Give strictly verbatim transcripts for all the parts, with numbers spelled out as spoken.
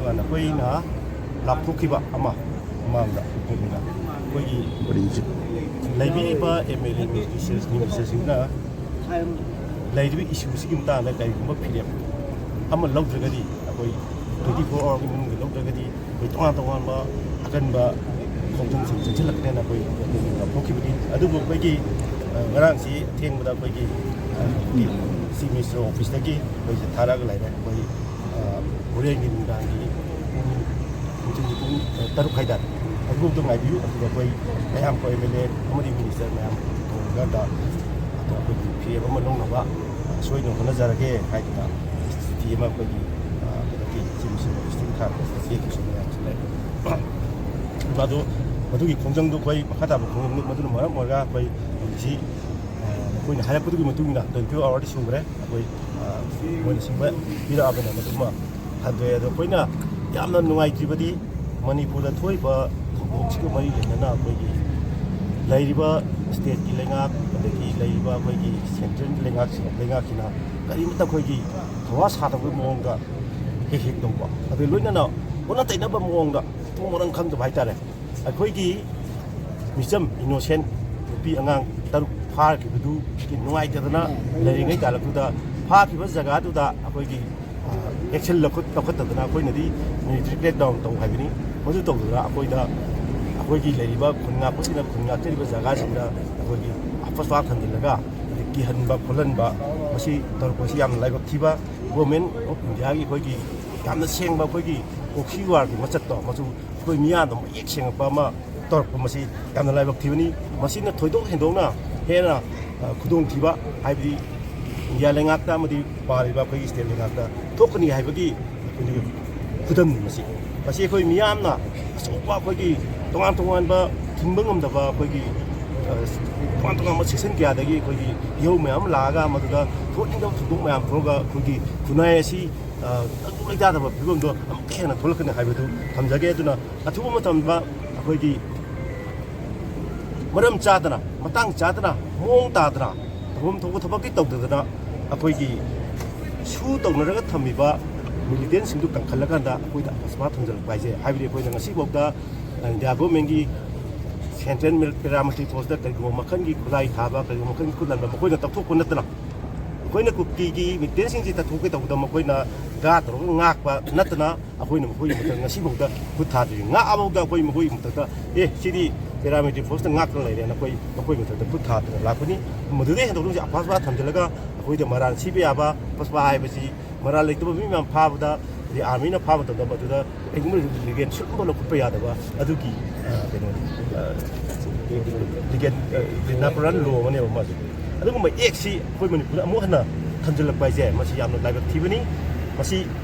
ꯑꯩꯈꯣꯏꯅ ꯂꯥꯞꯊꯣꯛꯈꯤꯕ ꯑꯃ ꯃꯃꯥꯡꯗ ꯑꯩꯈꯣꯏꯅ ꯑꯩꯈꯣꯏꯒꯤ ꯂꯩꯕꯤꯔꯤꯕ ꯑꯦꯝ ꯑꯦꯜ ꯑꯦ ꯃꯤꯅꯤꯁꯇꯔꯁꯤꯡꯅ ꯂꯩꯔꯤꯕ ꯏꯁꯨꯁꯤꯒꯤ ꯃꯇꯥꯡꯗ ꯀꯔꯤꯒꯨꯝꯕ ꯐꯤꯔꯦꯞ ꯑꯃ ꯂꯧꯗ꯭ꯔꯒꯗꯤ, ꯑꯩꯈꯣꯏ twenty four hourꯒꯤ ꯃꯅꯨꯡꯗ ꯂꯧꯗ꯭ꯔꯒꯗꯤ, ꯑꯩꯈꯣꯏ ꯇꯣꯉꯥꯟ ꯇꯣꯉꯥꯟꯕ ꯑꯀꯟꯕ ꯈꯣꯡꯖꯪꯁꯤꯡ ꯆꯪꯁꯤꯜꯂꯛꯀꯅꯦꯅ ꯑꯩꯈꯣꯏ ꯂꯥꯞꯊꯣꯛꯈꯤꯕꯅꯤ꯫ ꯑꯗꯨꯕꯨ ꯑꯩꯈꯣꯏꯒꯤ, ꯑ, ꯉꯔꯥꯡꯁꯤ ꯑꯊꯦꯡꯕꯗ ꯑꯩꯈꯣꯏꯒꯤ, ꯑ, ꯆꯤꯐ ꯃꯤꯅꯤꯁꯇꯔ ꯑꯣꯐꯤꯁꯇꯒꯤ ꯑꯩꯈꯣꯏꯁꯦ ꯊꯥꯔꯛꯑꯒ ꯂꯩꯔꯦ꯫ ꯑꯩꯈꯣꯏ, ꯑ, ꯍꯣꯔꯦꯟꯒꯤ ꯅꯨꯡꯗꯥꯡꯒꯤ ꯄꯨꯡ, ꯅꯨꯡꯊꯤꯜꯒꯤ ꯄꯨꯡ, ꯑ, ꯇꯔꯨꯛ ꯍꯥꯏꯇꯥꯔꯦ, ꯑꯗꯨꯐꯥꯎꯗ ꯉꯥꯏꯕꯤꯌꯨ꯫ ꯑꯗꯨꯒ ꯑꯩꯈꯣꯏ ꯃꯌꯥꯝ, ꯑꯩꯈꯣꯏ ꯑꯦꯝ ꯑꯦꯜ ꯑꯦ ꯑꯃꯗꯤ ꯃꯤꯅꯤꯁꯇꯔ ꯃꯌꯥꯝ ꯇꯧꯔꯒ ꯑꯩꯈꯣꯏꯒꯤ ꯐꯤꯔꯦꯞ ꯑꯃ ꯂꯧꯅꯕ ꯁꯣꯏꯗꯅ ꯍꯣꯠꯅꯖꯔꯒꯦ ꯍꯥꯏꯗꯅ ꯆꯤꯊꯤ ꯑꯃ ꯑꯩꯈꯣꯏꯒꯤ, ꯑ, ꯀꯩꯅꯣꯒꯤ ꯆꯤꯐ ꯃꯤꯅꯤꯁꯇꯔ ꯑꯣꯐꯤꯁꯇꯒꯤ ꯊꯥꯔꯛꯄ ꯆꯦ ꯃꯌꯥꯝꯁꯨ ꯂꯩ꯫ ꯑꯗꯣ ꯃꯗꯨꯒꯤ ꯈꯣꯡꯖꯪꯗꯨ ꯑꯩꯈꯣꯏ ꯃꯈꯥ ꯇꯥꯕ ꯈꯣꯡꯖꯪꯗꯨ ꯃꯗꯨꯅ ꯃꯔꯝ ꯑꯣꯏꯔꯒ ꯑꯩꯈꯣꯏ ꯍꯧꯖꯤꯛꯁꯤ, ꯑ, ꯃꯈꯣꯏꯅ ꯍꯥꯏꯔꯛꯄꯗꯨꯒꯤ ꯃꯇꯨꯡ ꯏꯟꯅ twenty four hourꯗꯤ ꯁꯨꯈ꯭ꯔꯦ꯫ ꯑꯩꯈꯣꯏ, ꯑ, ꯃꯣꯏꯅ ꯁꯤꯟꯕ ꯄꯤꯔꯛꯑꯕꯅꯦ, ꯃꯗꯨꯃ ꯍꯟꯗꯣꯛꯑꯦ꯫ ꯑꯗꯣ ꯑꯩꯈꯣꯏꯅ ꯌꯥꯝꯅ ꯅꯨꯡꯉꯥꯏꯇ꯭ꯔꯤꯕꯗꯤ ꯃꯅꯤꯄꯨꯔꯗ ꯊꯣꯛꯏꯕ ꯊꯧꯗꯣꯛꯁꯤꯒ ꯃꯔꯤ ꯂꯩꯅꯅ ꯑꯩꯈꯣꯏꯒꯤ ꯂꯩꯔꯤꯕ ꯁ꯭ꯇꯦꯠꯀꯤ ꯂꯩꯉꯥꯛ, ꯑꯗꯒꯤ ꯂꯩꯔꯤꯕ ꯑꯩꯈꯣꯏꯒꯤ ꯁꯦꯟꯇ꯭ꯔꯦꯜ ꯂꯩꯉꯥꯛꯁꯤꯡ, ꯂꯩꯉꯥꯛꯁꯤꯅ ꯀꯔꯤꯃꯠꯇ ꯑꯩꯈꯣꯏꯒꯤ ꯊꯧꯋꯥ ꯁꯥꯗꯕꯒꯤ ꯃꯑꯣꯡꯗ ꯍꯦꯛ ꯍꯦꯛ ꯇꯧꯕ, ꯑꯗꯨ ꯂꯣꯏꯅꯅ ꯑꯣꯟꯅ ꯇꯩꯅꯕ ꯃꯑꯣꯡꯗ ꯃꯊꯣꯡ ꯃꯔꯝ ꯈꯪꯗꯕ ꯍꯥꯏꯇꯥꯔꯦ꯫ ꯑꯩꯈꯣꯏꯒꯤ ꯃꯤꯆꯝ ꯏꯅꯣꯁꯦꯟ ꯅꯨꯄꯤ ꯑꯉꯥꯡ ꯇꯔꯨꯛ ꯐꯥꯈꯤꯕꯗꯨꯒꯤ ꯅꯨꯡꯉꯥꯏꯇꯗꯅ ꯂꯩꯔꯤꯉꯩ ꯀꯥꯂꯛꯇꯨꯗ ꯐꯥꯈꯤꯕ ꯖꯒꯥꯗꯨꯗ ꯑꯩꯈꯣꯏꯒꯤ, ꯑ, ꯑꯦꯛꯁꯟ ꯂꯧꯈꯠ-, ꯂꯧꯈꯠꯇꯗꯅ ꯑꯩꯈꯣꯏꯅꯗꯤ ꯃꯤꯂꯤꯇꯔꯤ ꯀ꯭ꯔꯦꯛ ꯗꯥꯎꯟ ꯇꯧ ꯍꯥꯏꯕꯅꯤ꯫ ꯃꯗꯨ ꯇꯧꯗꯅ ꯑꯩꯈꯣꯏꯗ, ꯑꯩꯈꯣꯏꯒꯤ ꯂꯩꯔꯤꯕ ꯈꯨꯟ ꯉꯥꯛꯄꯁꯤꯡꯅ ꯈꯨꯟ ꯉꯥꯛꯆꯔꯤꯕ ꯖꯒꯥꯁꯤꯡꯗ ꯑꯩꯈꯣꯏꯒꯤ ꯑꯐꯁ꯭ꯋꯥ ꯊꯝꯖꯤꯜꯂꯒ, ꯑꯗꯩ ꯀꯤꯍꯟꯕ ꯈꯣꯠꯍꯟꯕ, ꯃꯁꯤ ꯇꯧꯔꯛꯄꯁꯤ ꯌꯥꯝꯅ ꯂꯥꯏꯕꯛ ꯊꯤꯕ꯫ ꯒꯣꯔꯃꯦꯟ ꯑꯣꯐ ꯏꯟꯗꯤꯌꯥꯒꯤ ꯑꯩꯈꯣꯏꯒꯤ ꯌꯥꯝꯅ ꯁꯦꯡꯕ ꯑꯩꯈꯣꯏꯒꯤ ꯄ꯭ꯔꯣꯛꯁꯤ ꯋꯥꯔꯒꯤ ꯃꯆꯠꯇꯣ ꯃꯆꯨ ꯑꯩꯈꯣꯏ ꯃꯤꯌꯥꯝꯗ ꯃꯌꯦꯛ ꯁꯦꯡꯉꯛꯄ ꯑꯃ ꯇꯧꯔꯛꯄ, ꯃꯁꯤ ꯌꯥꯝꯅ ꯂꯥꯏꯕꯛ ꯊꯤꯕꯅꯤ꯫ ꯃꯁꯤꯅ ꯊꯣꯏꯗꯣꯛ ꯍꯦꯟꯗꯣꯛꯅ ꯍꯦꯟꯅ, ꯑ, ꯈꯨꯗꯣꯡꯊꯤꯕ, ꯍꯥꯏꯕꯗꯤ ꯏꯟꯗꯤꯌꯥ ꯂꯩꯉꯥꯛꯇ ꯑꯃꯗꯤ ꯄꯥꯜꯂꯤꯕ ꯑꯩꯈꯣꯏꯒꯤ ꯁ꯭ꯇꯦꯠ ꯂꯩꯉꯥꯛꯇ ꯊꯣꯛꯀꯅꯤ ꯍꯥꯏꯕꯒꯤ ꯑꯩꯈꯣꯏꯒꯤ ꯈꯨꯗꯝꯅꯤ ꯃꯁꯤ꯫ ꯃꯁꯤ ꯑꯩꯈꯣꯏ ꯃꯤꯌꯥꯝꯅ ꯑꯆꯧꯕ ꯑꯩꯈꯣꯏꯒꯤ ꯇꯣꯉꯥꯟ ꯇꯣꯉꯥꯟꯕ ꯊꯤꯡꯕ ꯉꯝꯗꯕ ꯑꯩꯈꯣꯏꯒꯤ, ꯑ, ꯇꯣꯉꯥꯟ ꯇꯣꯉꯥꯟꯕ ꯁꯦꯛꯁꯟ ꯀꯌꯥꯗꯒꯤ ꯑꯩꯈꯣꯏꯒꯤ ꯏꯍꯧ ꯃꯌꯥꯝ ꯑꯃ ꯂꯥꯛꯑꯒ ꯃꯗꯨꯗ ꯊꯣꯛꯅꯤꯡꯗꯕ ꯊꯧꯗꯣꯛ ꯃꯌꯥꯝ ꯊꯣꯛꯑꯒ ꯑꯩꯈꯣꯏꯒꯤ ꯈꯨꯟꯅꯥꯏ ꯑꯁꯤ, ꯑ, ꯇꯪꯗꯨ ꯂꯩꯇꯥꯗꯕ ꯐꯤꯕꯝꯗꯣ ꯑꯃꯨꯛꯀ ꯍꯦꯟꯅ ꯊꯣꯛꯂꯛꯀꯅꯤ ꯍꯥꯏꯕꯗꯨ ꯊꯝꯖꯒꯦ꯫ ꯑꯗꯨꯅ ꯑꯊꯨꯕ ꯃꯇꯝꯗ ꯑꯩꯈꯣꯏꯒꯤ ꯃꯔꯝ ꯆꯥꯗꯅ, ꯃꯇꯥꯡ ꯆꯥꯗꯅ, ꯃꯑꯣꯡ ꯇꯥꯗꯅ, ꯇꯧꯐꯝ ꯊꯣꯛꯄ ꯊꯕꯛꯇꯤ ꯇꯧꯗꯗꯅ, ꯑꯩꯈꯣꯏꯒꯤ ꯁꯨ ꯇꯧꯅꯔꯒ ꯊꯝꯃꯤꯕ ꯃꯤꯂꯤꯇꯦꯟꯁꯤꯡꯗꯨ ꯀꯟꯈꯠꯂꯀꯥꯟꯗ ꯑꯩꯈꯣꯏꯗ ꯑꯀꯁꯃꯥꯠ ꯊꯝꯖꯤꯜꯂꯛꯄ ꯍꯥꯏꯁꯦ, ꯍꯥꯏꯕꯗꯤ ꯑꯩꯈꯣꯏꯅ ꯉꯁꯤꯐꯥꯎꯗ ꯏꯟꯗꯤꯌꯥ ꯒꯣꯔꯃꯦꯟꯒꯤ ꯁꯦꯟꯇ꯭ꯔꯦꯜ ꯃꯤꯂꯤ-, ꯄꯦꯔꯥꯃꯤꯂꯤꯇꯔꯤ ꯐꯣꯔꯁꯇ ꯀꯔꯤꯒꯨꯝꯕ ꯃꯈꯜꯒꯤ ꯈꯨꯠꯂꯥꯏ ꯊꯥꯕ, ꯀꯔꯤꯒꯨꯝꯕ ꯃꯈꯜꯒꯤ ꯈꯨꯠ ꯂꯟꯕ ꯃꯈꯣꯏꯅ ꯇꯧꯊꯣꯛꯄ ꯅꯠꯇꯅ, ꯑꯩꯈꯣꯏꯅ ꯀꯨꯀꯤꯒꯤ ꯃꯤꯂꯤꯇꯦꯟꯁꯤꯡꯁꯤ ꯇꯥꯟꯊꯣꯛꯀꯦ ꯇꯧꯕꯗ ꯃꯈꯣꯏꯅ ꯒꯥ ꯇꯧꯔꯒ ꯉꯥꯛꯄ ꯅꯠꯇꯅ, ꯑꯩꯈꯣꯏꯅ ꯃꯈꯣꯏꯒꯤ ꯃꯊꯛꯇ ꯉꯁꯤꯐꯥꯎꯗ ꯈꯨꯠ ꯊꯥꯗ꯭ꯔꯤ꯫ ꯉꯥꯛꯑꯐꯥꯎꯗ ꯑꯩꯈꯣꯏ ꯃꯈꯣꯏꯒꯤ ꯃꯊꯛꯇ, "ꯑꯦ, ꯁꯤꯗꯤ ꯄꯦꯔꯥꯃꯤꯂꯤꯇꯔꯤ ꯐꯣꯔꯁꯇ ꯉꯥꯛꯇꯅ ꯂꯩꯔꯦꯅ" ꯑꯩꯈꯣꯏ ꯃꯈꯣꯏꯒꯤ ꯃꯊꯛꯇ ꯈꯨꯠ ꯊꯥꯗꯅ ꯂꯥꯛꯄꯅꯤ꯫ ꯃꯗꯨꯗꯒꯤ ꯍꯦꯟꯗꯣꯛꯅ ꯍꯧꯖꯤꯛ ꯑꯐꯥꯁꯕꯥ ꯊꯝꯖꯤꯜꯂꯒ ꯑꯩꯈꯣꯏꯗ ꯃꯔꯥꯜ ꯁꯤꯕ ꯌꯥꯕ, ꯑꯐꯥꯁꯕꯥ ꯍꯥꯏꯕꯁꯤ ꯃꯔꯥꯜ ꯂꯩꯇꯕ ꯃꯤ ꯃꯌꯥꯝ ꯐꯥꯕꯗ, ꯑꯗꯩ ꯑꯥꯔꯃꯤꯅ ꯐꯥꯕ ꯃꯇꯝꯗ ꯃꯗꯨꯗ ꯀꯩꯒꯨꯝꯕ ꯂꯤꯒꯦꯟ ꯁꯨꯠ ꯑꯃ ꯂꯧꯈꯠꯄ ꯌꯥꯗꯕ ꯑꯗꯨꯒꯤ, ꯑ, ꯀꯩꯅꯣ, ꯑ, ꯂꯤꯒꯦꯟ, ꯑ, ꯅꯥꯄꯨꯔꯥꯟ ꯂꯣ ꯑꯃꯅꯦꯕ ꯃꯥꯁꯦ꯫ ꯑꯗꯨꯒꯨꯝꯕ ꯑꯦꯛꯁꯤ ꯑꯩꯈꯣꯏ ꯃꯅꯤꯄꯨꯔꯗ ꯑꯃꯨꯛ ꯍꯟꯅ ꯊꯝꯖꯤꯜꯂꯛꯄ ꯍꯥꯏꯁꯦ, ꯃꯁꯤ ꯌꯥꯝꯅ ꯂꯥꯏꯕꯛ ꯊꯤꯕꯅꯤ꯫ ꯃꯁꯤ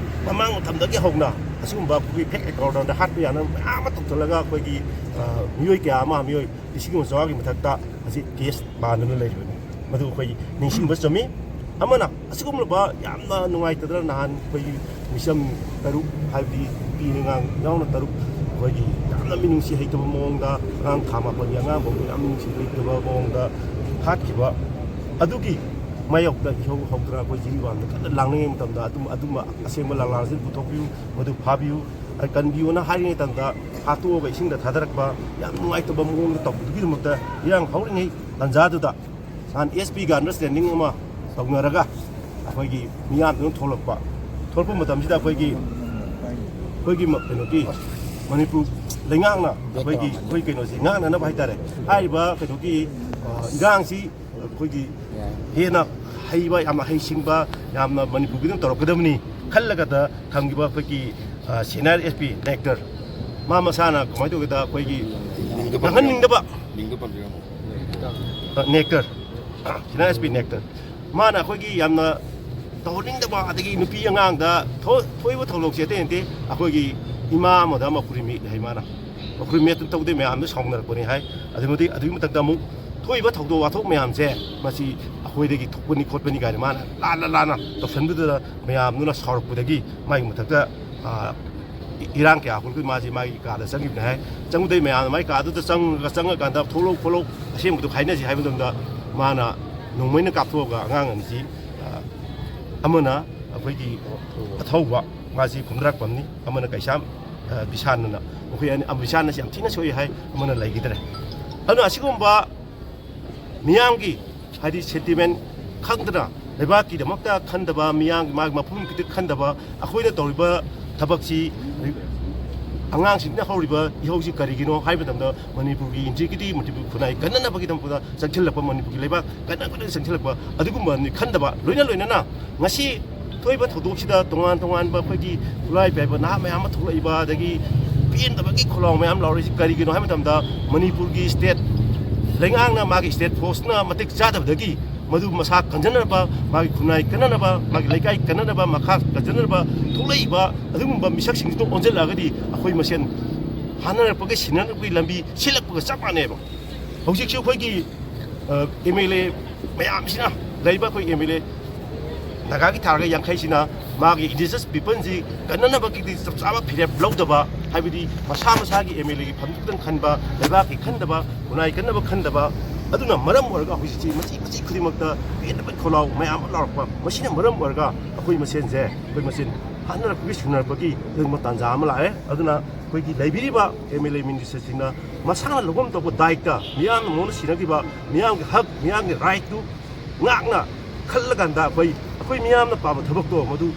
ꯃꯃꯥꯡ ꯃꯇꯝꯗꯒꯤ ꯍꯧꯅ ꯑꯁꯤꯒꯨꯝꯕ ꯑꯩꯈꯣꯏꯒꯤ ꯐꯦꯛ ꯑꯦꯀꯥꯎꯟꯗ ꯍꯥꯠꯄ ꯌꯥꯅꯕ ꯃꯌꯥꯝ ꯑꯃ ꯇꯧꯁꯤꯜꯂꯒ ꯑꯩꯈꯣꯏꯒꯤ, ꯑ, ꯃꯤꯑꯣꯏ ꯀꯌꯥ ꯑꯃ, ꯃꯤꯑꯣꯏ ꯂꯤꯁꯤꯡ ꯑꯃ ꯆꯥꯝꯃꯉꯥꯒꯤ ꯃꯊꯛꯇ ꯍꯧꯖꯤꯛ ꯀꯦꯁ ꯄꯥꯟꯗꯨꯅ ꯂꯩꯔꯤꯕꯅꯤ꯫ ꯃꯗꯨ ꯑꯩꯈꯣꯏ ꯅꯤꯡꯁꯤꯡꯕ ꯆꯨꯝꯃꯤ꯫ ꯑꯃꯅ ꯑꯁꯤꯒꯨꯝꯂꯕ ꯌꯥꯝꯅ ꯅꯨꯡꯉꯥꯏꯇꯗꯅ ꯅꯍꯥꯟ ꯑꯩꯈꯣꯏꯒꯤ ꯃꯤꯆꯝ ꯇꯔꯨꯛ, ꯍꯥꯏꯕꯗꯤ ꯅꯨꯄꯤ ꯑꯉꯥꯡ ꯌꯥꯎꯅ ꯇꯔꯨꯛ, ꯑꯩꯈꯣꯏꯒꯤ ꯌꯥꯝꯅ ꯃꯤꯅꯨꯡꯁꯤ ꯍꯩꯇꯕ ꯃꯑꯣꯡꯗ, ꯑꯉꯥꯡ ꯊꯥ ꯃꯥꯄꯟꯒꯤ ꯑꯉꯥꯡ ꯐꯥꯎꯕ ꯌꯥꯝ ꯃꯤꯅꯨꯡꯁꯤ ꯍꯩꯇꯕ ꯃꯑꯣꯡꯗ ꯍꯥꯠꯈꯤꯕ ꯑꯗꯨꯒꯤ ꯃꯥꯌꯣꯛꯇ ꯏꯍꯧ ꯍꯧꯗꯅ ꯑꯩꯈꯣꯏ ꯖꯤꯔꯤꯕꯥꯝꯗ ꯀꯟꯅ ꯂꯥꯡꯅꯤꯡꯉꯩ ꯃꯇꯝꯗ ꯑꯗꯨꯝ, ꯑꯗꯨꯝꯕ ꯑꯁꯦꯡꯕ ꯂꯥꯡꯂꯥꯡꯁꯤ ꯄꯨꯊꯣꯛꯄꯤꯌꯨ, ꯃꯗꯨ ꯐꯥꯕꯤꯌꯨ꯫ ꯑꯩ ꯀꯟꯕꯤꯌꯣꯅ ꯍꯥꯏꯔꯤꯉꯩ ꯃꯇꯝꯗ ꯍꯥꯠꯇꯣꯛꯑꯒ ꯏꯁꯤꯡꯗ ꯊꯥꯗꯔꯛꯄ ꯌꯥꯝ ꯅꯨꯡꯉꯥꯏꯇꯕ ꯃꯑꯣꯡꯗ ꯇꯧꯕꯗꯨꯒꯤꯗꯃꯛꯇ ꯏꯔꯥꯡ ꯍꯧꯔꯤꯉꯩ ꯇꯥꯟꯖꯥꯗꯨꯗ ꯅꯍꯥꯟ ꯑꯦꯁ ꯄꯤꯒ ꯑꯟꯗꯔꯁꯇꯦꯟꯗꯤꯡ ꯑꯃ ꯇꯧꯅꯔꯒ ꯑꯩꯈꯣꯏꯒꯤ ꯃꯤꯌꯥꯝꯗꯨꯅ ꯊꯣꯛꯂꯛꯄ, ꯊꯣꯛꯂꯛꯄ ꯃꯇꯝꯁꯤꯗ ꯑꯩꯈꯣꯏꯒꯤ, ꯑꯩꯈꯣꯏꯒꯤ ꯃ-, ꯀꯩꯅꯣꯒꯤ ꯃꯅꯤꯄꯨꯔ ꯂꯩꯉꯥꯛꯅ ꯑꯩꯈꯣꯏꯒꯤ, ꯑꯩꯈꯣꯏ ꯀꯩꯅꯣꯁꯤ ꯉꯥꯛꯅꯅꯕ ꯍꯥꯏꯇꯥꯔꯦ, ꯍꯥꯏꯔꯤꯕ ꯀꯩꯅꯣꯒꯤ, ꯑ, ꯏꯔꯥꯡꯁꯤ ꯑꯩꯈꯣꯏꯒꯤ ꯍꯦꯟꯅ ꯍꯩꯕ, ꯌꯥꯝꯅ ꯍꯩꯁꯤꯡꯕ, ꯌꯥꯝꯅ ꯃꯅꯤꯄꯨꯔꯒꯤꯗꯪ ꯇꯧꯔꯛꯀꯗꯕꯅꯤ ꯈꯜꯂꯒꯗ ꯊꯝꯈꯤꯕ ꯑꯩꯈꯣꯏꯒꯤ, ꯑ, ꯁꯦꯅꯤꯌꯔ ꯑꯦꯁ ꯄꯤ ꯅꯦꯛꯇꯔ, ꯃꯥ ꯃꯁꯥꯅ ꯀꯃꯥꯏꯅ ꯇꯧꯒꯦꯗ, ꯑꯩꯈꯣꯏꯒꯤ ꯃꯤꯡꯗꯣ ꯄꯟꯕꯤꯔꯝꯃꯣ꯫ ꯉꯥꯡꯍꯟꯅꯤꯡꯗꯕ ꯃꯤꯡꯗꯣ ꯄꯟꯕꯤꯔꯝꯃꯣ꯫ ꯑ, nectar, senior S P nectar, ꯃꯥꯅ ꯑꯩꯈꯣꯏꯒꯤ ꯌꯥꯝꯅ ꯇꯧꯍꯟꯅꯤꯡꯗꯕ, ꯑꯗꯒꯤ ꯅꯨꯄꯤ ꯑꯉꯥꯡꯗ ꯊꯣ-, ꯊꯣꯛꯏꯕ ꯊꯧꯗꯣꯛꯁꯦ ꯑꯇꯩ ꯅꯠꯇꯦ, ꯑꯩꯈꯣꯏꯒꯤ ꯏꯃꯥ ꯑꯃꯗ ꯃꯈꯨꯔꯤ ꯃꯦꯠꯂꯦ ꯍꯥꯏ ꯃꯥꯅ꯫ ꯃꯈꯨꯔꯤ ꯃꯦꯠꯇꯨꯅ ꯇꯧꯗꯦ ꯃꯌꯥꯝꯗ ꯁꯥꯎꯅꯔꯛꯄꯅꯤ ꯍꯥꯏ꯫ ꯑꯗꯨꯒꯤ ꯃꯇꯤꯛ, ꯑꯗꯨꯒꯤ ꯃꯊꯛꯇ ꯑꯃꯨꯛ ꯊꯣꯛꯏꯕ ꯊꯧꯗꯣꯛ ꯋꯥꯊꯣꯛ ꯃꯌꯥꯝꯁꯦ, ꯃꯁꯤ ꯑꯩꯈꯣꯏꯗꯒꯤ ꯊꯣꯛꯄꯅꯤ ꯈꯣꯠꯄꯅꯤ ꯀꯥꯏꯅ ꯃꯥꯅ ꯂꯥꯟꯅ ꯂꯥꯟꯅ ꯇꯧꯁꯟꯕꯗꯨꯗ ꯃꯌꯥꯝꯗꯨꯅ ꯁꯥꯎꯔꯛꯄꯗꯒꯤ ꯃꯥꯒꯤ ꯃꯊꯛꯇ, ꯑ, ꯏ-, ꯏꯔꯥꯡ ꯀꯌꯥ ꯍꯧꯔꯛꯄꯗꯒꯤ ꯃꯥꯁꯤ ꯃꯥꯒꯤ ꯀꯥꯗ ꯆꯪꯈꯤꯕꯅꯤ ꯍꯥꯏ꯫ ꯆꯪꯕꯗꯒꯤ ꯃꯌꯥꯝꯅ ꯃꯥꯒꯤ ꯀꯥꯗꯨꯗ ꯆꯪꯉꯒ, ꯆꯪꯉꯀꯥꯟꯗ "ꯊꯣꯛꯂꯛꯎ ꯈꯣꯠꯂꯛꯎ, ꯑꯁꯦꯡꯕꯗꯨ ꯍꯥꯏꯅꯁꯤ" ꯍꯥꯏꯕ ꯃꯇꯝꯗ ꯃꯥꯅ ꯅꯣꯡꯃꯩꯅ ꯀꯥꯞꯊꯣꯛꯑꯒ ꯑꯉꯥꯡ ꯑꯅꯤꯁꯤ, ꯑ, ꯑꯃꯅ ꯑꯩꯈꯣꯏꯒꯤ ꯑꯊꯧꯕ ꯃꯥꯁꯤ ꯈꯨꯝꯅꯔꯛꯄꯅꯤ꯫ ꯑꯃꯅ ꯀꯩꯁꯥꯝ, ꯑ, ꯕꯤꯁꯥꯟ ꯑꯅ, ꯃꯈꯣꯏ ꯑꯅꯤ, ꯑ, ꯕꯤꯁꯥꯟ ꯑꯁꯤ ꯌꯥꯝ ꯊꯤꯅ ꯁꯣꯛꯏ ꯍꯥꯏ, ꯑꯃꯅ ꯂꯩꯈꯤꯗ꯭ꯔꯦ꯫ ꯑꯗꯨꯅ ꯑꯁꯤꯒꯨꯝꯕ ꯃꯤꯌꯥꯝꯒꯤ, ꯍꯥꯏꯗꯤ, ꯁꯦꯟꯇꯤꯃꯦꯟ ꯈꯪꯗꯅ, ꯂꯩꯕꯥꯛꯀꯤꯗꯃꯛꯇ ꯈꯟꯗꯕ, ꯃꯤꯌꯥꯝꯒꯤ, ꯃꯥꯒꯤ ꯃꯐꯝ ꯈꯤꯇꯪ ꯈꯟꯗꯕ, ꯑꯩꯈꯣꯏꯅ ꯇꯧꯔꯤꯕ ꯊꯕꯛꯁꯤ ꯑꯉꯥꯡꯁꯤꯡꯅ ꯍꯧꯔꯤꯕ ꯏꯍꯧꯁꯤ ꯀꯔꯤꯒꯤꯅꯣ ꯍꯥꯏꯕ ꯃꯇꯝꯗ, ꯃꯅꯤꯄꯨꯔꯒꯤ ꯏꯟꯇꯤꯒ꯭ꯔꯤꯇꯤ, ꯃꯅꯤꯄꯨꯔ ꯈꯨꯟꯅꯥꯏ ꯀꯟꯅꯅꯕꯒꯤꯗꯃꯛꯇ ꯆꯪꯁꯤꯜꯂꯛꯄ, ꯃꯅꯤꯄꯨꯔꯒꯤ ꯂꯩꯕꯥꯛ ꯀꯟꯅ ꯀꯟꯅ ꯆꯪꯁꯤꯜꯂꯛꯄ ꯑꯗꯨꯒꯨꯝꯕꯅꯤ ꯈꯟꯗꯕ, ꯂꯣꯏꯅ ꯂꯣꯏꯅꯅ ꯉꯁꯤ ꯊꯣꯛꯏꯕ ꯊꯧꯗꯣꯛꯁꯤꯗ ꯇꯣꯉꯥꯟ ꯇꯣꯉꯥꯟꯕ ꯑꯩꯈꯣꯏꯒꯤ ꯈꯨꯠꯂꯥꯏ ꯄꯥꯏꯕ ꯅꯍꯥ ꯃꯌꯥꯝ ꯑꯃ ꯊꯣꯛꯂꯛꯏꯕ, ꯑꯗꯒꯤ ꯄꯦꯟꯗꯕꯒꯤ ꯈꯣꯜꯂꯥꯎ ꯃꯌꯥꯝ ꯂꯥꯎꯔꯛꯏꯁꯤ ꯀꯔꯤꯒꯤꯅꯣ ꯍꯥꯏꯕ ꯃꯇꯝꯗ, ꯃꯅꯤꯄꯨꯔꯒꯤ ꯁ꯭ꯇꯦꯠ ꯂꯩꯉꯥꯛꯅ ꯃꯥꯒꯤ ꯁ꯭ꯇꯦꯠ ꯐꯣꯔꯁꯅ ꯃꯇꯤꯛ ꯆꯥꯗꯕꯗꯒꯤ ꯃꯗꯨ ꯃꯁꯥ ꯀꯟꯖꯅꯕ, ꯃꯥꯒꯤ ꯈꯨꯟꯅꯥꯏ ꯀꯟꯅꯅꯕ, ꯃꯥꯒꯤ ꯂꯩꯀꯥꯏ ꯀꯟꯅꯅꯕ, ꯃꯈꯥ ꯀꯟꯖꯅꯕ ꯊꯣꯛꯂꯛꯏꯕ ꯑꯗꯨꯒꯨꯝꯕ ꯃꯤꯁꯛꯁꯤꯡꯁꯤꯗ ꯑꯣꯟꯁꯤꯜꯂꯛꯑꯒꯗꯤ ꯑꯩꯈꯣꯏ ꯃꯁꯦꯟ ꯍꯥꯠꯅꯔꯛꯄꯒꯤ, ꯁꯤꯟꯅꯔꯛꯄꯒꯤ ꯂꯝꯕꯤ ꯁꯤꯜꯂꯛꯄꯒ ꯆꯞ ꯃꯥꯟꯅꯩꯕ꯫ ꯍꯧꯖꯤꯛꯁꯨ ꯑꯩꯈꯣꯏꯒꯤ, ꯑ, ꯑꯦꯝ ꯑꯦꯜ ꯑꯦ ꯃꯌꯥꯝꯁꯤꯅ, ꯂꯩꯔꯤꯕ ꯑꯩꯈꯣꯏ ꯑꯦꯝ ꯑꯦꯜ ꯑꯦ ꯅꯥꯒꯥꯒꯤ ꯊꯥꯔꯒ ꯌꯥꯡꯈꯩꯁꯤꯅ ꯃꯥꯒꯤ ꯏꯟꯗꯤꯖꯤꯅꯁ ꯄꯤꯄꯜꯁꯤ ꯀꯟꯅꯅꯕꯒꯤꯗꯤ ꯆꯞ ꯆꯥꯕ ꯐꯤꯔꯦꯞ ꯂꯧꯗꯕ, ꯍꯥꯏꯕꯗꯤ ꯃꯁꯥ ꯃꯁꯥꯒꯤ ꯑꯦꯝ ꯑꯦꯜ ꯑꯦꯒꯤ ꯐꯝ ꯈꯛꯇꯪ ꯈꯟꯕ, ꯂꯩꯕꯥꯛꯀꯤ ꯈꯟꯗꯕ, ꯈꯨꯟꯅꯥꯏ ꯀꯟꯅꯕ ꯈꯟꯗꯕ, ꯑꯗꯨꯅ ꯃꯔꯝ ꯑꯣꯏꯔꯒ ꯍꯧꯖꯤꯛꯁꯤ ꯃꯆꯤ ꯃꯆꯤ ꯈꯨꯗꯤꯡꯃꯛꯇ ꯄꯦꯟꯗꯕꯒꯤ ꯈꯣꯜꯂꯥꯎ ꯃꯌꯥꯝ ꯑꯃ ꯂꯥꯎꯔꯛꯄ, ꯃꯁꯤꯅ ꯃꯔꯝ ꯑꯣꯏꯔꯒ ꯑꯩꯈꯣꯏ ꯃꯁꯦꯟꯁꯦ, ꯑꯩꯈꯣꯏ ꯃꯁꯦꯟ ꯍꯥꯠꯅꯔꯛꯄꯒꯤ, ꯁꯨꯅꯔꯛꯄꯒꯤ ꯑꯗꯨꯒꯨꯝꯕ ꯇꯥꯟꯖꯥ ꯑꯃ ꯂꯥꯛꯑꯦ꯫ ꯑꯗꯨꯅ ꯑꯩꯈꯣꯏꯒꯤ ꯂꯩꯕꯤꯔꯤꯕ ꯑꯦꯝ ꯑꯦꯜ ꯑꯦ ꯃꯤꯅꯤꯁꯇꯔꯁꯤꯡꯅ ꯃꯁꯥꯅ ꯂꯧꯐꯝ ꯊꯣꯛꯄ ꯗꯥꯏꯇ, ꯃꯤꯌꯥꯝꯅ ꯃꯉꯣꯟꯗ ꯁꯤꯟꯅꯈꯤꯕ ꯃꯤꯌꯥꯝꯒꯤ ꯍꯛ, ꯃꯤꯌꯥꯝꯒꯤ ꯔꯥꯏꯠꯇꯨ ꯉꯥꯛꯅ ꯈꯜꯂꯀꯥꯟꯗ ꯑꯩꯈꯣꯏ, ꯑꯩꯈꯣꯏ ꯃꯤꯌꯥꯝꯅ ꯄꯥꯝꯕ ꯊꯕꯛꯇꯣ ꯃꯗꯨ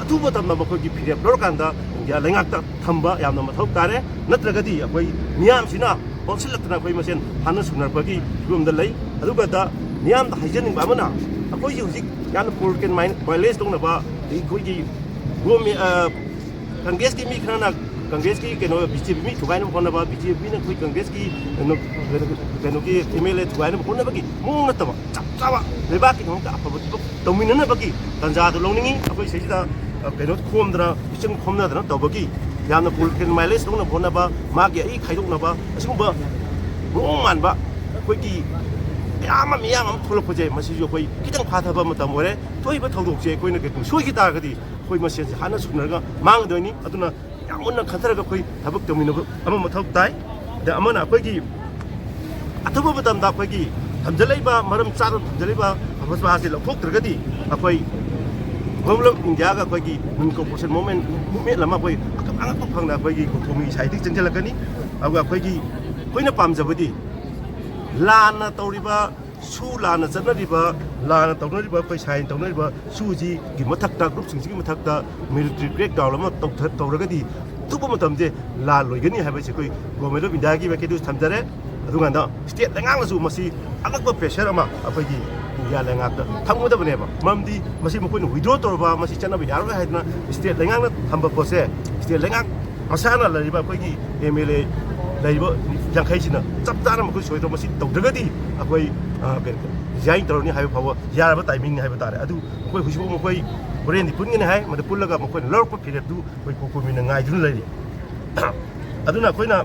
ꯑꯊꯨꯕ ꯃꯇꯝꯗ ꯃꯈꯣꯏꯒꯤ ꯐꯤꯔꯦꯞ ꯂꯧꯔꯀꯥꯟꯗ ꯏꯟꯗꯤꯌꯥ ꯂꯩꯉꯥꯛꯇ ꯊꯝꯕ ꯌꯥꯝꯅ ꯃꯊꯧ ꯇꯥꯔꯦ꯫ ꯅꯠꯇ꯭ꯔꯒꯗꯤ ꯑꯩꯈꯣꯏ ꯃꯤꯌꯥꯝꯁꯤꯅ ꯑꯣꯟꯁꯤꯜꯂꯛꯇꯅ ꯑꯩꯈꯣꯏ ꯃꯁꯦꯟ ꯍꯥꯠꯅ ꯁꯨꯅꯔꯛꯄꯒꯤ ꯐꯤꯕꯝꯗ ꯂꯩ꯫ ꯑꯗꯨꯒ ꯃꯤꯌꯥꯝꯗ ꯍꯥꯏꯖꯅꯤꯡꯕ ꯑꯃꯅ, ꯑꯩꯈꯣꯏꯒꯤ ꯍꯧꯖꯤꯛ ꯌꯥꯝꯅ ꯄꯣꯂꯤꯇꯤꯀꯦꯜ ꯃꯥꯏꯟ ꯚꯥꯏꯑꯣꯂꯦꯟꯁ ꯇꯧꯅꯕ, ꯑꯗꯒꯤ ꯑꯩꯈꯣꯏꯒꯤ ꯒꯣꯔꯃꯦꯟ, ꯑ, ꯀꯪꯒ꯭ꯔꯦꯁꯀꯤ ꯃꯤ ꯈꯔꯅ, ꯀꯪꯒ꯭ꯔꯦꯁꯀꯤ ꯀꯩꯅꯣ, ꯕꯤ ꯖꯦ ꯄꯤ ꯃꯤ ꯊꯨꯒꯥꯏꯅꯕ ꯍꯣꯠꯅꯕ, ꯕꯤ ꯖꯦ ꯄꯤꯅ ꯑꯩꯈꯣꯏ ꯀꯪꯒ꯭ꯔꯦꯁꯀꯤ ꯀꯩꯅꯣ, ꯀꯩꯅꯣ, ꯀꯩꯅꯣꯒꯤ ꯑꯦꯝ ꯑꯦꯜ ꯑꯦ ꯊꯨꯒꯥꯏꯅꯕ ꯍꯣꯠꯅꯕꯒꯤ ꯃꯑꯣꯡ ꯅꯠꯇꯕ, ꯆꯞ ꯆꯥꯕ ꯂꯩꯕꯥꯛꯀꯤꯗꯃꯛꯇ ꯑꯐꯕ ꯊꯕꯛ ꯇꯧꯃꯤꯟꯅꯅꯕꯒꯤ ꯇꯥꯟꯖꯥꯗꯨ ꯂꯧꯅꯤꯡꯉꯤ꯫ ꯑꯩꯈꯣꯏ ꯁꯤꯗꯩꯁꯤꯗ, ꯑ, ꯀꯩꯅꯣ ꯈꯣꯝꯗꯅ, ꯃꯤꯆꯪ ꯈꯣꯝꯅꯗꯅ ꯇꯧꯕꯒꯤ ꯌꯥꯝꯅ ꯄꯣꯂꯤꯇꯤꯀꯦꯜ ꯃꯥꯏꯂꯦꯖ ꯂꯧꯅꯕ ꯍꯣꯠꯅꯕ, ꯃꯥꯒꯤ ꯑꯩ ꯈꯥꯏꯗꯣꯛꯅꯕ, ꯑꯁꯤꯒꯨꯝꯕ ꯃꯑꯣꯡ ꯃꯥꯟꯕ ꯑꯩꯈꯣꯏꯒꯤ ꯃꯌꯥꯝ ꯑꯃ, ꯃꯌꯥꯝ ꯑꯃ ꯊꯣꯛꯂꯛꯄꯁꯦ, ꯃꯁꯤꯁꯨ ꯑꯩꯈꯣꯏ ꯈꯤꯇꯪ ꯐꯥꯊꯕ ꯃꯇꯝ ꯑꯣꯏꯔꯦ꯫ ꯊꯣꯛꯏꯕ ꯊꯧꯗꯣꯛꯁꯦ ꯑꯩꯈꯣꯏꯅ ꯀꯩꯒꯨꯝꯕ ꯁꯣꯏꯈꯤ ꯇꯥꯔꯒꯗꯤ ꯑꯩꯈꯣꯏ ꯃꯁꯦꯟꯁꯦ ꯍꯥꯠꯅ ꯁꯨꯅꯔꯒ ꯃꯥꯡꯒꯗꯣꯏꯅꯤ꯫ ꯑꯗꯨꯅ ꯌꯥꯝ ꯃꯨꯟꯅ ꯈꯟꯊꯔꯒ ꯑꯩꯈꯣꯏ ꯊꯕꯛ ꯇꯧꯃꯤꯟꯅꯕ ꯑꯃ ꯃꯊꯧ ꯇꯥꯏ꯫ ꯑꯗ ꯑꯃꯅ ꯑꯩꯈꯣꯏꯒꯤ ꯑꯊꯨꯕ ꯃꯇꯝꯗ ꯑꯩꯈꯣꯏꯒꯤ ꯊꯝꯖꯤꯜꯂꯛꯏꯕ, ꯃꯔꯝ ꯆꯥꯗꯅ ꯊꯝꯖꯤꯜꯂꯛꯏꯕ ꯑꯐꯕ ꯑꯁꯤ ꯂꯧꯊꯣꯛꯇ꯭ꯔꯒꯗꯤ ꯑꯩꯈꯣꯏ Government of India-ꯒ ꯑꯩꯈꯣꯏꯒꯤ non cooperation movement, movement ꯑꯃ ꯑꯩꯈꯣꯏ ꯑꯉꯛꯄ ꯐꯪꯅ ꯑꯩꯈꯣꯏꯒꯤ ꯀꯣꯊꯣꯃꯤ ꯁꯥꯏꯗꯒꯤ ꯆꯪꯁꯤꯜꯂꯛꯀꯅꯤ꯫ ꯑꯗꯨꯒ ꯑꯩꯈꯣꯏꯒꯤ, ꯑꯩꯈꯣꯏꯅ ꯄꯥꯝꯖꯕꯗꯤ ꯂꯥꯟꯅ ꯇꯧꯔꯤꯕ, ꯁꯨ ꯂꯥꯟꯅ ꯆꯠꯅꯔꯤꯕ, ꯂꯥꯟꯅ ꯇꯧꯅꯔꯤꯕ, ꯑꯩꯈꯣꯏ ꯁꯥꯏꯟ ꯇꯧꯅꯔꯤꯕ ꯁꯨꯁꯤꯒꯤ ꯃꯊꯛꯇ, group-ꯁꯤꯡꯁꯤꯒꯤ ꯃꯊꯛꯇ military crackdown ꯑꯃ ꯇꯧꯊ-, ꯇꯧꯔꯒꯗꯤ ꯑꯊꯨꯕ ꯃꯇꯝꯁꯦ ꯂꯥꯟ ꯂꯣꯏꯒꯅꯤ ꯍꯥꯏꯕꯁꯤ ꯑꯩꯈꯣꯏ Government of India-ꯒꯤ ꯃꯥꯏꯀꯩꯗꯁꯨ ꯊꯝꯖꯔꯦ꯫ ꯑꯗꯨꯀꯥꯟꯗ state ꯂꯩꯉꯥꯛꯅꯁꯨ ꯃꯁꯤ ꯑꯉꯛꯄ pressure ꯑꯃ ꯑꯩꯈꯣꯏꯒꯤ ꯏꯟꯗꯤꯌꯥ ꯂꯩꯉꯥꯛꯇ ꯊꯝꯒꯗꯕꯅꯦꯕ꯫ ꯃꯔꯝꯗꯤ ꯃꯁꯤ ꯃꯈꯣꯏꯅ withdraw ꯇꯧꯔꯕ, ꯃꯁꯤ ꯆꯠꯅꯕ ꯌꯥꯔꯣꯏ ꯍꯥꯏꯗꯅ state ꯂꯩꯉꯥꯛꯅ ꯊꯝꯕ ꯄꯣꯠꯁꯦ, state ꯂꯩꯉꯥꯛ ꯃꯁꯥꯅ ꯂꯩꯔꯤꯕ ꯑꯩꯈꯣꯏꯒꯤ M L A ꯂꯩꯔꯤꯕ ꯌꯥꯡꯈꯩꯁꯤꯅ ꯆꯞ ꯆꯥꯅ ꯃꯈꯣꯏ ꯁꯣꯏꯗ꯭ꯔꯣ ꯃꯁꯤ ꯇꯧꯗ꯭ꯔꯒꯗꯤ ꯑꯩꯈꯣꯏ, ꯑ, ꯀꯩꯅꯣ, resign ꯇꯧꯔꯅꯤ ꯍꯥꯏꯕ ꯐꯥꯎꯕ ꯌꯥꯔꯕ timing-ꯅꯤ ꯍꯥꯏꯕ ꯇꯥꯔꯦ꯫ ꯑꯗꯨ ꯑꯩꯈꯣꯏ ꯍꯧꯖꯤꯛꯐꯥꯎ ꯃꯈꯣꯏ ꯍꯣꯔꯦꯟꯗꯤ ꯄꯨꯟꯒꯅꯤ ꯍꯥꯏ, ꯃꯗꯨ ꯄꯨꯜꯂꯒ ꯃꯈꯣꯏꯅ ꯂꯧꯔꯛꯄ ꯐꯤꯔꯦꯞꯇꯨ ꯑꯩꯈꯣꯏ ꯀꯣꯀꯣꯃꯤꯅ ꯉꯥꯏꯗꯨꯅ ꯂꯩꯔꯤ꯫ ꯑꯗꯨꯅ ꯑꯩꯈꯣꯏꯅ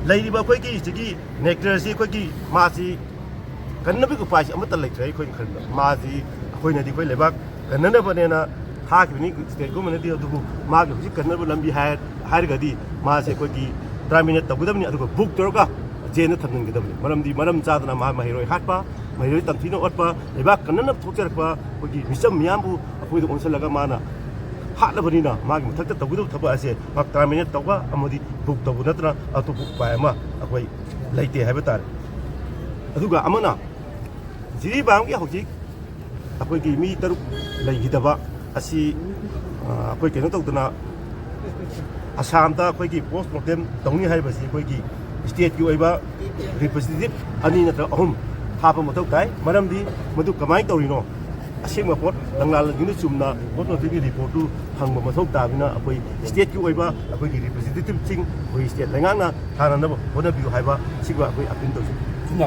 ꯂꯩꯔꯤꯕ ꯑꯩꯈꯣꯏꯒꯤ ꯁꯤꯒꯤ ꯅꯦꯛꯇꯔꯁꯤ ꯑꯩꯈꯣꯏꯒꯤ ꯃꯥꯁꯤ ꯀꯟꯅꯕꯒꯤ ꯎꯄꯥꯏꯁꯤ ꯑꯃꯠꯇ ꯂꯩꯇ꯭ꯔꯦ꯫ ꯑꯩꯈꯣꯏꯅ ꯈꯟꯕꯗ ꯃꯥꯁꯤ, ꯑꯩꯈꯣꯏꯅꯗꯤ ꯑꯩꯈꯣꯏ ꯂꯩꯕꯥꯛ ꯀꯟꯅꯅꯕꯅꯦꯅ ꯊꯥꯈꯤꯕꯅꯤ state government-ꯅꯗꯤ, ꯑꯗꯨꯕꯨ ꯃꯥꯒꯤ ꯍꯧꯖꯤꯛ ꯀꯟꯅꯕ ꯂꯝꯕꯤ ꯍꯥꯏ-, ꯍꯥꯏꯔꯒꯗꯤ ꯃꯥꯁꯦ ꯑꯩꯈꯣꯏꯒꯤ terminate ꯇꯧꯒꯗꯕꯅꯤ, ꯑꯗꯨꯒ book ꯇꯧꯔꯒ jail-ꯗ ꯊꯝꯖꯤꯟꯒꯗꯕꯅꯤ꯫ ꯃꯔꯝꯗꯤ ꯃꯔꯝ ꯆꯥꯗꯅ ꯃꯥ ꯃꯍꯩꯔꯣꯏ ꯍꯥꯠꯄ, ꯃꯍꯩꯔꯣꯏ ꯇꯝꯊꯤꯅ ꯑꯣꯠꯄ, ꯂꯩꯕꯥꯛ ꯀꯟꯅꯅꯕ ꯊꯣꯛꯆꯔꯛꯄ ꯑꯩꯈꯣꯏꯒꯤ ꯃꯤꯆꯝ ꯃꯤꯌꯥꯝꯕꯨ ꯑꯩꯈꯣꯏꯗ ꯑꯣꯟꯁꯤꯜꯂꯒ ꯃꯥꯅ ꯍꯥꯠꯂꯕꯅꯤꯅ ꯃꯥꯒꯤ ꯃꯊꯛꯇ ꯇꯧꯒꯗꯕ ꯊꯕꯛ ꯑꯁꯦ ꯃꯥ terminate ꯇꯧꯕ ꯑꯃꯗꯤ book ꯇꯧꯕ ꯅꯠꯇꯅ ꯑꯇꯣꯞꯄ ꯎꯄꯥꯏ ꯑꯃ ꯑꯩꯈꯣꯏ ꯂꯩꯇꯦ ꯍꯥꯏꯕ ꯇꯥꯔꯦ꯫ ꯑꯗꯨꯒ ꯑꯃꯅ ꯖꯤꯔꯤꯕꯥꯝꯒꯤ ꯍꯧꯖꯤꯛ ꯑꯩꯈꯣꯏꯒꯤ ꯃꯤ ꯇꯔꯨꯛ ꯂꯩꯈꯤꯗꯕ ꯑꯁꯤ, ꯑ, ꯑꯩꯈꯣꯏ ꯀꯩꯅꯣ ꯇꯧꯗꯅ ꯑꯁꯥꯝꯗ ꯑꯩꯈꯣꯏꯒꯤ post mortem ꯇꯧꯅꯤ ꯍꯥꯏꯔꯤꯕꯁꯤ ꯑꯩꯈꯣꯏꯒꯤ state-ꯀꯤ ꯑꯣꯏꯕ representative ꯑꯅꯤ ꯅꯠꯇ꯭ꯔꯒ ꯑꯍꯨꯝ ꯍꯥꯞꯄ ꯃꯊꯧ ꯇꯥꯏ꯫ ꯃꯔꯝꯗꯤ ꯃꯗꯨ ꯀꯃꯥꯏꯅ ꯇꯧꯔꯤꯅꯣ? ꯑꯁꯦꯡꯕ ꯄꯣꯠ ꯂꯪꯂꯥꯂꯣꯟꯁꯤꯡꯅ ꯆꯨꯝꯅ post mortem-ꯒꯤ report-ꯇꯨ ꯐꯪꯕ ꯃꯊꯧ ꯇꯥꯕꯅꯤꯅ ꯑꯩꯈꯣꯏ state-ꯀꯤ ꯑꯣꯏꯕ ꯑꯩꯈꯣꯏꯒꯤ representative-ꯁꯤꯡ ꯑꯩꯈꯣꯏ state ꯂꯩꯉꯥꯛꯅ ꯊꯥꯅꯅꯕ ꯍꯣꯠꯅꯕꯤꯌꯨ ꯍꯥꯏꯕ ꯁꯤꯒ ꯑꯩꯈꯣꯏ appeal ꯇꯧꯖꯩ꯫ ꯁꯨꯝ ꯌꯥꯝ